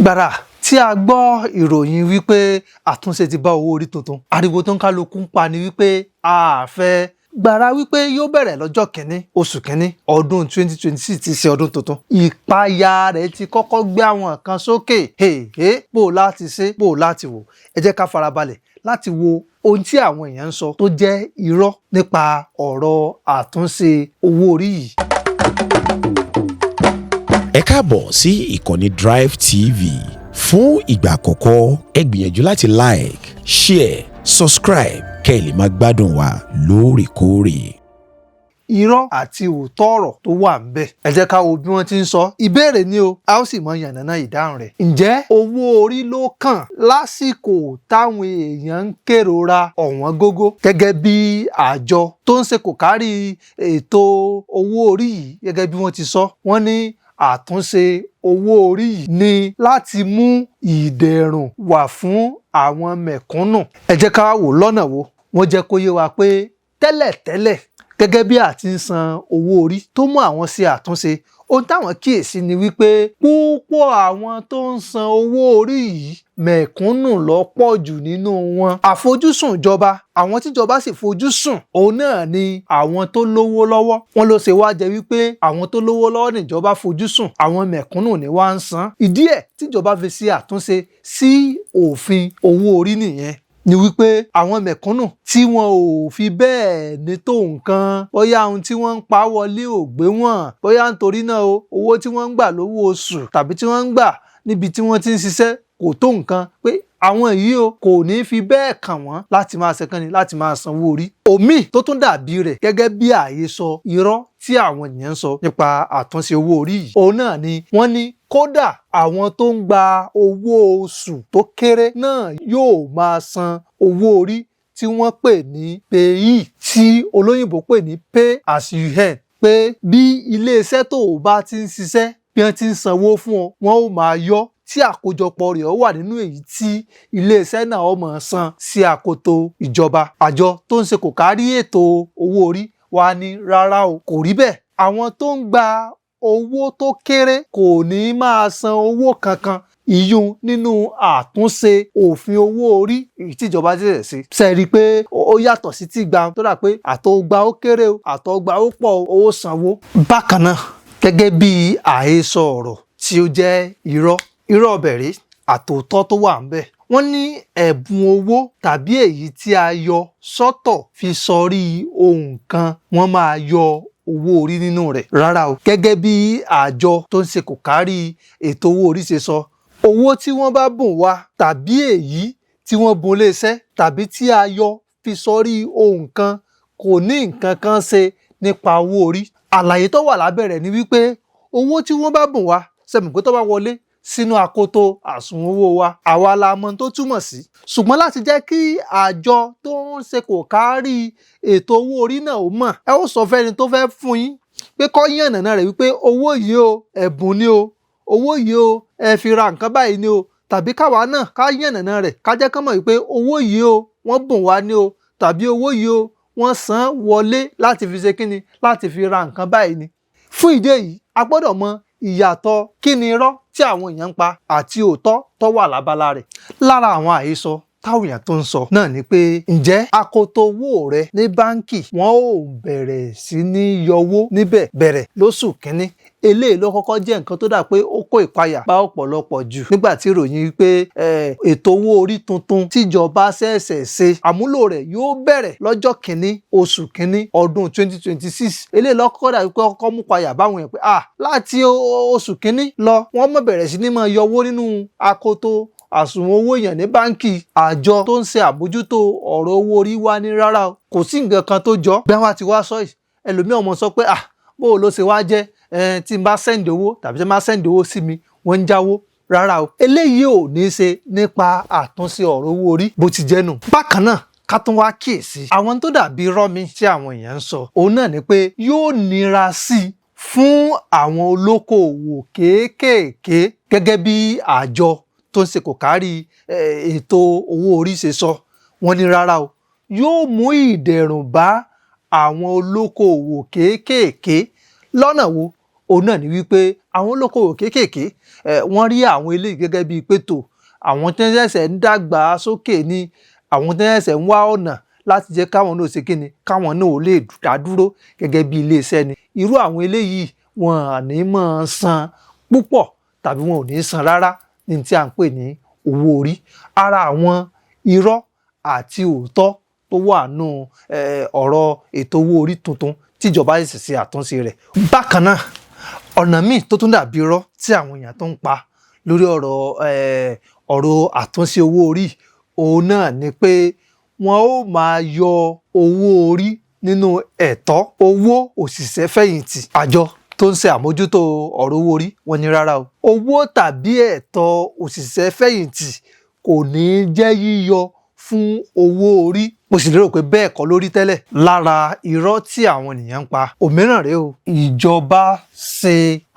Gbàrà tí a gbọ́ ìròyìn wípé àtúnṣe ti bá owó orí tuntun, ariwo tó ń kálukú ń pa ni wípé a fẹ́ gbàrà wípé yóò bẹ̀rẹ̀ lọ́jọ́ kìíní oṣù kìíní ọdún 2026 ti ṣe ọdún tuntun. Ìpayà rẹ̀ ti kọ́kọ́ gbé àwọn kan sókè. Èé, bó o láti ṣe, bó o láti wò? Ẹ jẹ́ ká farabalẹ̀ láti wo ohun tí àwọn èèyàn ń sọ tó jẹ́ irọ́ nípa ọ̀rọ̀ àtúnṣe owó orí yìí. Ẹ káàbọ̀ sí ìkànnì Drive TV. Fún ìgbà àkọ́kọ́, ẹ gbìyànjú láti like, share, subscribe kẹ́ ẹ lè máa gbádùn wa lóòrèkóòrè. Irọ́ àti òótọ́ ọ̀rọ̀ tó wà ń bẹ̀. Ẹ jẹ́ ká wo bí wọ́n ti ń sọ. Ìbéèrè ni o, a ó sì mọ yànnàná ìdáhùn rẹ̀. Ǹjẹ́ owó orí ló kàn lásìkò táwọn èèyàn ń kérora ọ̀wọ́n gógó? Gẹ́gẹ́ bí àjọ tó ń ṣe kò kárí ètò owó orí yìí, gẹ́gẹ́ bí wọ́n ti sọ, wọ́n ní àtúnṣe owó orí yìí ní láti mú ìdẹ̀rùn wà fún àwọn mẹ̀kúnnù. Ẹ jẹ́ ká wò lọ́nà wo. Wọ́n jẹ́ kó yé wa pé tẹ́lẹ̀tẹ́lẹ̀, gẹ́gẹ́ bí a ti ń san owó orí tó mú àwọn ṣe àtúnṣe, ohun táwọn kíyèsí ni wípé púpọ̀ àwọn tó ń san owó orí yìí, mẹ̀kúnnù ló pọ̀ jù nínú wọn. Àfojúsùn ìjọba, àwọn tíjọba sì fojúsùn, òun náà ni àwọn tó lówó lọ́wọ́. Wọn ló ṣe wá jẹ́ wípé àwọn tó lówó lọ́wọ́ níjọba fojúsùn, àwọn mẹ̀kúnnù ni wá ń san? Ìdí ẹ̀ tíjọba fi ṣe àtúnṣe sí òfin owó orí nìyẹn, ni wípé àwọn mẹ̀kúnnù tí wọn ò fi bẹ́ẹ̀ ní tó nǹkan, bóyá ohun tí wọ́n ń pa wọlé ò gbé wọ́n, bóyá nítorí náà o, owó tí wọ́n ń gbà lówó oṣù tàbí tí wọ́n ń gbà níbi tí wọ́n ti ń ṣiṣẹ́ kò tó nǹkan, pé àwọn yìí o, kò ní fi bẹ́ẹ̀ kàn wọ́n láti máa ṣe kánni láti máa sanwó orí. Òmíì tó tún dàbí rẹ̀ gẹ́gẹ́ bí àhesọ irọ́ tí àwọn ènìyàn ń sọ nípa àtúnṣe owó orí yìí, òun náà ni wọ́n ní kódà àwọn tó ń gba owó oṣù tó kéré náà yóò máa san owó orí tí wọ́n pè ní PAYE, tí olóyìnbó pè ní pay as you earn, pé bí iléeṣẹ́ tó o bá ti ń ṣiṣẹ́, bí wọ́n ti ń sanwó fún ọ, wọ́n ó máa yọ tí àkójọpọ̀ rẹ̀ ó wà nínú èyí tí iléeṣẹ́ náà ó máa san sí akoto ìjọba. Àjọ tó ń ṣe kò kárí ètò owó orí wa ní rárá o, kò rí bẹ́ẹ̀. Àwọn tó ń gba owó tó kéré kò ní máa san owó kankan ìyún nínú àtúnṣe òfin owó orí èyí tíjọba ṣẹ̀ṣẹ̀ ṣe. Ṣe rí i pé ó yàtọ̀ sí ti gba tó dà pé àtọ̀gbà ó kéré o, àtọ̀gbà ó pọ̀ o, ó sanwó? Bákan náà, gẹ́gẹ́ bí àhesọ ọ̀rọ̀ tí ó jẹ́ irọ́, irọ́ bẹ̀rẹ̀ àtòótọ́ tó wà ńbẹ̀, wọ́n ní ẹ̀bùn owó tàbí èyí tí a yọ sọ́tọ̀ fi sọrí ohun kan, wọ́n máa yọ owó orí nínú rẹ̀. Rárá o. Gẹ́gẹ́ bí àjọ tó ń ṣe kò kárí ètò owó orí ṣe sọ, owó tí wọ́n bá bùn wa tàbí èyí tí wọ́n bùn iléeṣẹ́ tàbí tí a yọ fi sọrí ohun kan kò ní nǹkan kan ṣe nípa owó orí. Àlàyé tó wà lábẹ́ rẹ̀ ni wípé owó tí wọ́n bá bùn wa, sẹ́mi pé tó bá wọlé sínú akoto àsùnwọ̀n owó wa, àwa la mọ̀ tó túmọ̀ sí. Ṣùgbọ́n láti jẹ́ kí àjọ tó ń ṣe kò kárí ètò owó orí náà ó mọ̀, ẹ ó sọ fẹ́ni tó fẹ́ fún yín pé kó yànnàná rẹ̀ wípé owó yìí o, ẹ̀bùn ni o, owó yìí o, ẹ fi ra nǹkan báyìí ni o, tàbí káwa náà ká yànnàná rẹ̀, ká jẹ́ kán mọ̀ wípé owó yìí o, wọ́n bùn wá ní o, tàbí owó yìí o, wọ́n san wọlé láti fi ṣe kíni, láti fi ra nǹkan báyìí ni. Fún ìdí èyí, a gbọ́dọ̀ mọ ìyàtọ̀ kí ni irọ́ tí àwọn èèyàn ń pa àti òótọ́ tó wà lábala rẹ̀. Lára àwọn àhesọ táwọn èèyàn tó ń sọ náà ni pé ǹjẹ́ akoto owó rẹ ní báńkì, wọn ò bẹ̀rẹ̀ sí ní yọwó níbẹ̀ bẹ̀rẹ̀ lóṣù kínní. Eléyìí ló kọ́kọ́ jẹ́ nǹkan tó dà pé ó kó ìpayà bá ọ̀pọ̀lọpọ̀ jù nígbà tí ìròyìn wípé ètò owó orí tuntun tíjọba ṣẹ̀ṣẹ̀ ṣe, àmúlò rẹ̀ yóò bẹ̀rẹ̀ lọ́jọ́ kìíní oṣù kìíní ọdún 2026. Eléyìí ló kọ́kọ́ dà wípé kọ́kọ́ mú payà báwọn èèyàn pé, ah, láti oṣù kìíní lọ, wọ́n mọ̀ bẹ̀rẹ̀ sí ní máa yọwó nínú akoto àsùnwọ̀n owó èèyàn ní báńkì. Àjọ tó ń ṣe àbójútó ọ̀rọ̀ owó orí wá ní rárá o, kò sí nǹkan kan tó jọ bí wọ́n ti wá sọ yìí. Ẹlòmíràn mọ̀ sọ pé, ah, bó o ló ṣe wá jẹ́ tí n bá send owó tàbí tí n bá send owó sí mi, wọ́n ń jáwó? Rárá o, eléyìí ò ní í ṣe nípa àtúnṣe ọ̀rọ̀ owó orí bó ti jẹ́ nù. Bákan náà, ká tún wá kíyèsí àwọn tó dàbí rọ́mi tí àwọn èèyàn ń sọ, òun náà ni pé yóò nira sí i fún àwọn olókoòwò kéékèèké. Gẹ́gẹ́ bí àjọ tó ń ṣe kò kárí ètò owó orí ṣe sọ, wọ́n ní rárá o, yóò mú ìdẹ̀rùn bá àwọn olókoòwò kéékèèké. Lọ́nà wo? Òun náà ni wípé àwọn olókoòwò kéékèèké, wọ́n rí àwọn eléyìí gẹ́gẹ́ bíi pé tó àwọn tí wọ́n ṣẹ̀ṣẹ̀ ń dàgbà sókè ni, àwọn tí wọ́n ṣẹ̀ṣẹ̀ ń wá ọ̀nà láti jẹ́ káwọn náà ṣe kíni, káwọn náà ò lè dá dúró gẹ́gẹ́ bí iléeṣẹ́ ni. Irú àwọn eléyìí, wọn à ní máa san púpọ̀ tàbí wọn ò ní san rárá ní tí à ń pè ní owó orí. Ara àwọn irọ́ àti òótọ́ tó wà nù ọ̀rọ̀ ètò owó orí tuntun tíjọba sì ṣe àtúnṣe rẹ̀. Bákan náà, ọ̀nà míì tó tún dàbí irọ́ tí àwọn èèyàn tó ń pa lórí ọ̀rọ̀ àtúnṣe owó orí, òun náà ni pé wọn ó máa yọ owó orí nínú ẹ̀tọ́ owó òṣìṣẹ́ fẹ̀yìntì. Àjọ tó ń ṣe àmójútó ọ̀rọ̀ owó orí, wọ́n ní rárá o, owó tàbí ẹ̀tọ́ òṣìṣẹ́ fẹ̀yìntì kò ní jẹ́ yíyọ fún owó orí. Mo sì lérò pé bẹ́ẹ̀ kọ́ lórí tẹ́lẹ̀. Lára irọ́ tí àwọn ènìyàn ń pa òmíràn rèé o: ìjọba ṣe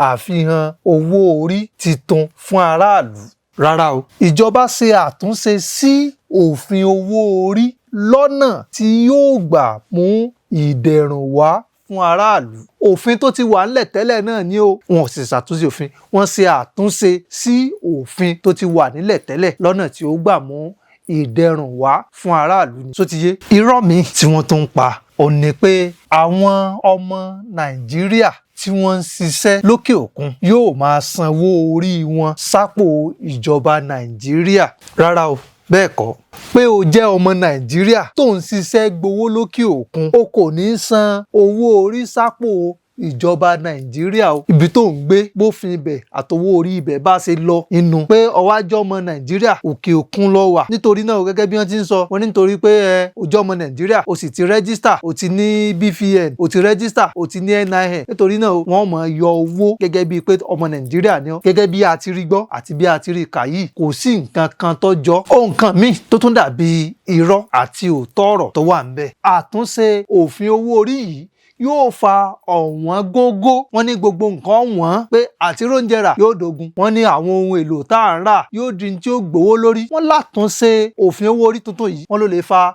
àfihàn owó orí titun fún aráàlú. Rárá o, ìjọba ṣe àtúnṣe sí òfin owó orí lọ́nà tí yóò gbà mú ìdẹ̀rùn wá fún aráàlú. Òfin tó ti wà ńlẹ̀ tẹ́lẹ̀ náà ni o. Wọn ò sì ṣàtúnṣe òfin, wọ́n ṣe àtúnṣe sí òfin tó ti wà nílẹ̀ tẹ́lẹ̀ lọ́nà tí ó gbà mú ìdẹ̀rùn wá fún aráàlú ni. Tó ti yé. Irọ́ míì tí wọ́n tún ń pa ò ní pé àwọn ọmọ Nàìjíríà tí wọ́n ń ṣiṣẹ́ lókè òkun yóò máa sanwó orí wọn sápò ìjọba Nàìjíríà. Rárá o, bẹ́ẹ̀ kọ́. Pé o jẹ́ ọmọ Nàìjíríà tó ń ṣiṣẹ́ gbowó lókè òkun, o kò ní san owó orí sápò ìjọba Nàìjíríà o. Ibi tó ń gbé, bófin ibẹ̀ àtowó orí ibẹ̀ bá ṣe lọ inú pé ọwájọ́ ọmọ Nàìjíríà, òkè òkun lọ wà. Nítorí náà, gẹ́gẹ́ bí wọ́n ti ń sọ wọ́n ní, nítorí pé ẹ ojú ọmọ Nàìjíríà, o sì ti register, o ti ní BVN, o ti register, o ti ní NIN, nítorí náà wọ́n máa yọ owó gẹ́gẹ́ bíi pé ọmọ Nàìjíríà ni ọ́. Gẹ́gẹ́ bí a ti rí gbọ́ àti bí a ti rí kà yìí, kò sí nǹkan kan tó jọ. Ohun kan míì tó tún dàbí irọ́ àti òótọ́ ọ̀rọ̀ tó wà ńbẹ̀: àtúnṣe òfin owó orí yìí yóò fa ọ̀wọ́n gógó. Wọ́n ní gbogbo nǹkan wọ́n, pé àti róúnjẹ rà yóò dogun. Wọ́n ní àwọn ohun èlò tá à ń rà yóò di tí ó gbowó lórí. Wọ́n látúnṣe òfin owó orí tuntun yìí, wọ́n ló lè fa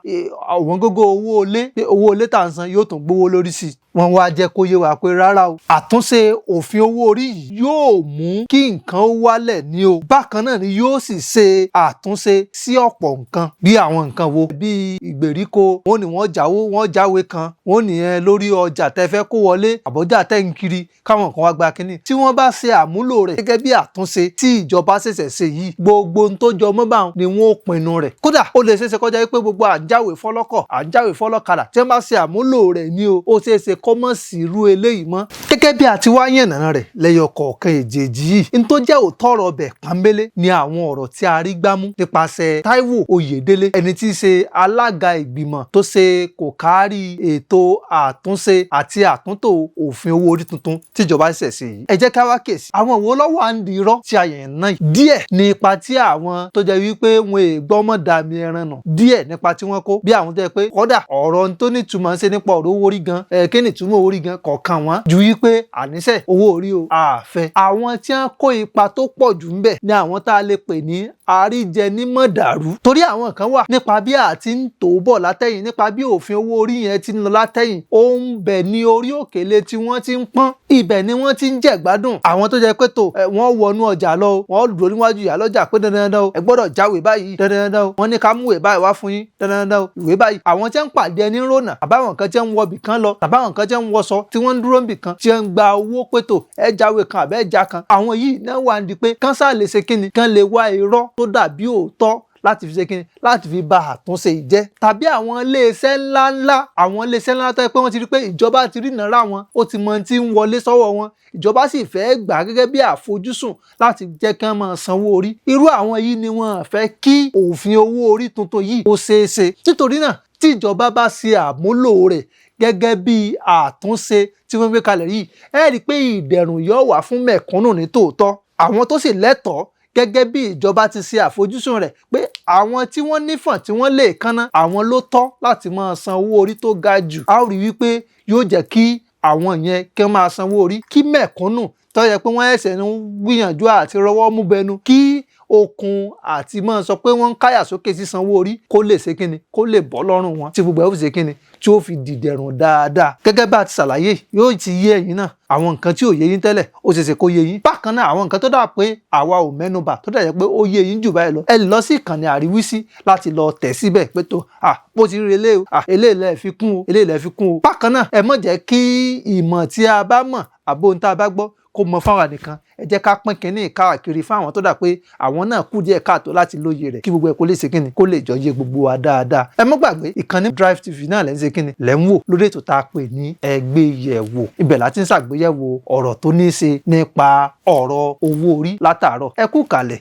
ọ̀wọ́n gógó owó ilé, pé owó ilé tá à ń san yóò tún gbowó lórí sí i. Wọ́n wá jẹ́ kó yé wa pé rárá o, àtúnṣe òfin owó orí yìí yóò mú kí nǹkan ó wálẹ̀ ní o. Bákan náà ni yóò sì ṣe àtúnṣe sí ọ̀pọ̀ nǹkan. Bí àwọn nǹkan wo? Bí ìgbèríko, wọ́n ní wọ́n jáwó, wọ́n jáwé kan, wọ́n nìyẹn lórí ọjà tẹ́ fẹ́ kó wọlé, àbọ̀jà tẹ́ ń kiri, káwọn kan wá gba kínní. Tí wọ́n bá ṣe àmúlò rẹ̀ gẹ́gẹ́ bí àtúnṣe tí ìjọba ṣẹ̀ṣẹ̀ ṣe yìí, gbogbo ohun tó jọ mọ́ báwọn ni wọ́n ó pinnu rẹ̀. Kódà, ó lè ṣeéṣe kọjá pé gbogbo à ń jáwèé fọlọ́kọ̀, à ń jáwèé fọlọ́kadà, tí wọ́n bá ṣe àmúlò rẹ̀ ní o, ó ṣeéṣe kó mọ̀ sí irú eléyìí mọ́. Gẹ́gẹ́ bí a ti wá yànnàná rẹ̀ lẹ́yọ kọ̀ọ̀kan èjèèjì yìí, n tó jẹ́ òótọ́ ọ̀rọ̀ ọbẹ̀ pọ́nbélé ni àwọn ọ̀rọ̀ tí a rí gbámú nípasẹ̀ Táíwò Oyèdélé, ẹni tí í ṣe alága ìgbìmọ̀ tó ṣe kò kárí ètò àtúnṣe àti àtúntò òfin owó orí tuntun tíjọba ṣẹ̀ṣẹ̀ ṣe yìí. Ẹ jẹ́ ká wá kèsì àwọn wo lọ́wọ́ à ń di irọ́ tí a yẹn náà yìí. Díẹ̀ ní ipa tí àwọn tó jẹ́ wípé wọn è gbọ́mọ̀ dàmí ẹran nà, díẹ̀ nípa tí wọ́n kó, bí àwọn tó jẹ́ pé kódà ọ̀rọ̀ tó nítumọ̀ ń ṣe nípa ọ̀rọ̀ owó orí gan ẹ̀, kí ni ìtumọ̀ owó orí gan kọ̀ọ̀kan wọn ju wípé àníṣe owó orí o àfẹ́. Àwọn tí wọ́n kó ipa tó pọ̀ jù ń bẹ̀ ni àwọn tá a lè pè ní àríjẹnímọ̀dàrú, torí àwọn kan wà nípa bí a ti ń tò bọ̀ látẹ̀yìn, nípa bí òfin owó orí yẹn ti ń lọ látẹ̀yìn, ó ń bẹ̀ ní orí òkèlè tí wọ́n ti ń pọ́n, ibẹ̀ ni wọ́n ti ń jẹ̀gbádùn. Àwọn tó jẹ́ pé tó wọ́n wọnú ọjà lọ, wọ́n dúró níwájú ìyá lọ́jà pé dandan dandan o, ẹ gbọ́dọ̀ jáwèé báyìí, dandan dandan o, wọ́n ní ká mú ìwé báyìí wá fún yín, dandan dandan o, ìwé báyìí. Àwọn tí ń pàdé ẹni rònà, àbáwọn kan tí ń wọbì kan lọ, tàbáwọn kan tí ń wọṣọ, tí wọ́n ń dúró níbì kan, tí ń gba owó pétò ẹ jáwèé kan àbẹ́ ẹja kan, àwọn yìí náà wà ní pé kán sáà lè ṣe kíni, kán lè wá irọ́ tó dàbí òótọ́ láti fi ṣe kíni, láti fi ba àtúnṣe yìí jẹ́. Tàbí àwọn iléeṣẹ́ ńláńlá, àwọn iléeṣẹ́ ńláńlá tó yẹ pé wọ́n ti rí pé ìjọba ti rí ìnára wọn, ó ti mọ tí ń wọlé sọ́wọ́ wọn, ìjọba sì fẹ́ gbà gẹ́gẹ́ bí àfojúsùn láti jẹ́ kí wọ́n máa sanwó orí. Irú àwọn yìí ni wọ́n fẹ́ kí òfin owó orí tuntun yìí ó ṣeé ṣe. Nítorí náà, tí ìjọba bá ṣe àmúlò rẹ̀ gẹ́gẹ́ bí àtúnṣe tí wọ́n gbé kalẹ̀ yìí, ẹ rí i pé ìdẹ̀rùn yóò wà fún mẹ̀kúnnù ní tòótọ́. Àwọn tó sì lẹ́tọ̀ọ́, gẹ́gẹ́ bí ìjọba ti ṣe àfojúsùn rẹ̀ pé àwọn tí wọ́n nífọ̀n, tí wọ́n lè kánná, àwọn ló tọ́ láti máa san owó orí tó ga jù, a ó rí wípé yóò jẹ́ kí àwọn yẹn kí wọ́n máa sanwó orí, kí mẹ̀kúnnù tó yẹ pé wọ́n ẹ̀sẹ̀ ń gbìyànjú àti rọwọ́ mú bẹnu kí Okun àti máa sọ pé wọ́n ń káyà sókè sísanwó orí kó lè ṣe kíni, kó lè bọ́ lọ́rùn wọn, tí gbogbo ẹ̀ ó fi ṣe kíni, tí ó fi dìdẹ̀rùn dáadáa. Gẹ́gẹ́ bá a ti ṣàlàyé, yóò ti yé ẹ̀yin náà. Àwọn nǹkan tí ò yé yín tẹ́lẹ̀, ó ṣeéṣe kó yé yín. Bákan náà, àwọn nǹkan tó dà pé àwa ò mẹ́nubà, tó dà jẹ́ pé ó yé yín jù báyìí lọ, ẹ lè lọ sí ìkànnì àríwísí láti lọ tẹ̀ síbẹ̀ pé tó à bó ti rí eléyìí à, eléyìí lẹ fi kún o, eléyìí lẹ fi kún o. Bákan náà, ẹ má jẹ́ kí ìmọ̀ tí a bá mọ̀ àbóhun tá a bá gbọ́ kó mọ fáwọn nìkan. Ẹ jẹ́ ká pín kínní káàkiri fáwọn tó dà pé àwọn náà kú díẹ̀ káàtó láti lóye rẹ̀, kí gbogbo ẹ̀ kó lè ṣe kínní, kó lè jọ yé gbogbo wa dáadáa. Ẹ má gbàgbé, ìkànnì Drive TV náà lẹ́ ń ṣe kínní, lẹ́ ń wò lórí ètò tá a pè ní Ẹgbẹ́yẹ̀wò. Ibẹ̀ láti ń ṣàgbéyẹ̀wò ọ̀rọ̀ tó ní í ṣe nípa ọ̀rọ̀ owó orí látàárọ̀. Ẹ kú kalẹ̀.